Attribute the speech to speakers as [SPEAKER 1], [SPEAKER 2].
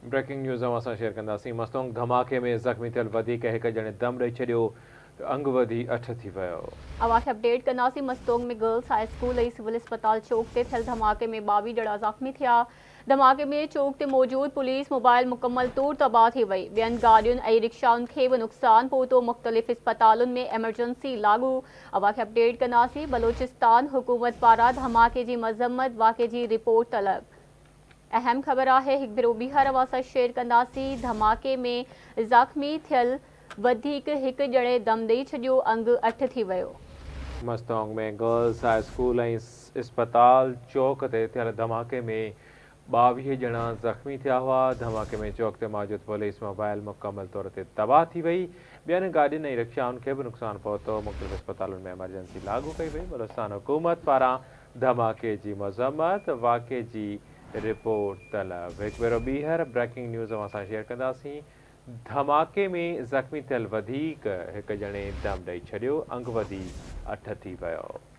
[SPEAKER 1] Breaking news اوهان سان share ڪنداسين، مستونگ ڌماڪي ۾ زخمي ٿيل وڌيڪ هڪ ڄڻي دم ڏئي ڇڏيو ته انگ وڌي اٺ ٿي ويو.
[SPEAKER 2] اوهان کي اپڊيٽ ڪنداسين، Mastung ۾ girls high school ۽ civil اسپتال چوڪ تي ٿيل ڌماڪي ۾ 22 ڄڻا زخمي ٿيا، ڌماڪي ۾ چوڪ تي موجود پوليس موبائل مڪمل طور تباهه ٿي وئي، ٻين گاڏين ۽ رڪشائن کي به نقصان پهتو، مختلف اسپتالن ۾ ايمرجنسي لاڳو، اوهان کي اپڊيٽ ڪنداسين، بلوچستان حڪومت پاران ڌماڪي جي مذمت، واقعي جي رپورٽ طلب. اهم خبر آهي هڪ ڀيرو ٻيهر اوهان سان شيئر ڪنداسين ڌماڪي ۾ زخمي ٿيل وڌيڪ هڪ ڄڻي دم ڏئي ڇڏيو انگ اٺ ٿي ويو.
[SPEAKER 1] مستونگ ۾ گرلز هاء اسڪول ۽ اسپتال چوڪ تي ٿيل ڌماڪي ۾ 22 ڄڻا زخمي ٿيا هئا، ڌماڪي ۾ چوڪ تي موجود پوليس موبائل مڪمل طور تي تباهه ٿي وئي، ٻين گاڏين ۽ رڪشائن کي به نقصان پهتو، مختلف اسپتالن ۾ ايمرجنسي لاڳو ڪئي وئي، بلوچستان حڪومت پاران ڌماڪي جي مذمت، واقعي جي رپورٽ طلب. هڪ ڀيرو ٻيهر بريڪنگ نيوز اوهان سان شيئر ڪنداسين، ڌماڪي ۾ زخمي ٿيل وڌيڪ هڪ ڄڻي دم ڏئي ڇڏيو، انگ وڌي اٺ ٿي ويو.